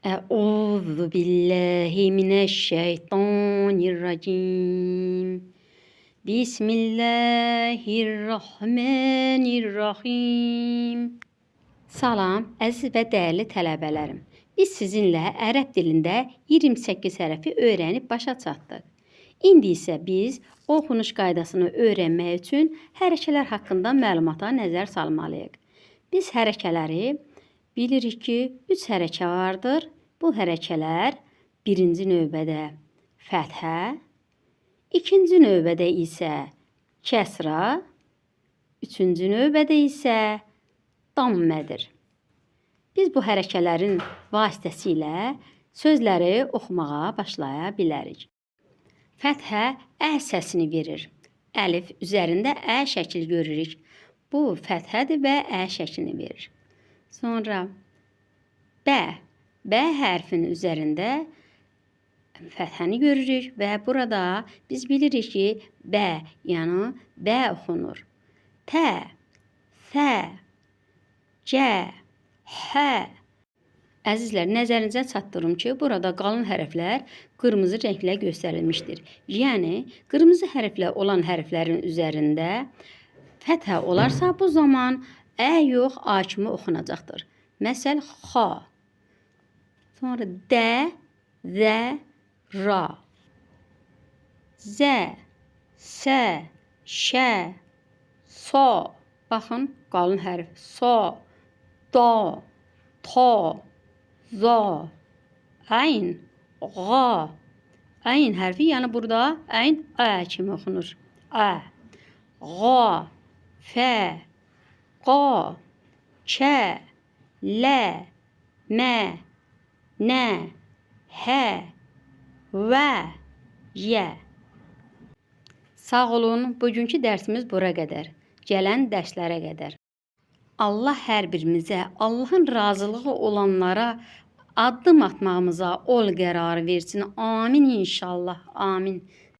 Euzu billahi mineşşeytanirracim. Bismillahirrahmanirrahim. Salam, əziz və dəyərli tələbələrim. Biz sizinlə ərəb dilində 28 hərfi öyrənib başa çatdıq. İndi isə biz oxunuş qaydasını öyrənmək üçün hərəkələr haqqında məlumata nəzər salmalıyıq. Biz hərəkələri bilirik ki, 3 hərəkə vardır. Bu hərəkələr birinci növbədə fəthə, ikinci növbədə isə kəsra, üçüncü növbədə isə dammədir. Biz bu hərəkələrin vasitəsilə sözləri oxumağa başlaya bilərik. Fəthə ə səsini verir. Əlif üzərində ə şəkli görürük. Bu fəthədir və ə şəklini verir. Sonra B. B hərfinin üzərində fəthəni görürük və burada biz bilirik ki, B, yəni B oxunur. T, S, C, H. Əzizlər, nəzərinizə çatdırım ki, burada qalın hərflər qırmızı rənglə göstərilmişdir. Yəni, qırmızı hərflə olan hərflərin üzərində fəthə olarsa, bu zaman Ə yox, A kimi oxunacaqdır. Məsəl, X. Sonra D, Z, R. Z, S, Ş, So. Baxın, qalın hərf. So, Do, To, Zo, Ayn, Ğa. Ayn hərfi, yəni burada ayn Ə kimi oxunur. Ə, Ğa, F, Q, Ç, L, M, N, H, V, Y. Sağ olun. Bugünkü dərsimiz bura qədər. Gələn dərslərə qədər. Allah hər birimizə Allahın razılığı olanlara addım atmağımıza ol qərarı versin. Amin inşallah. Amin.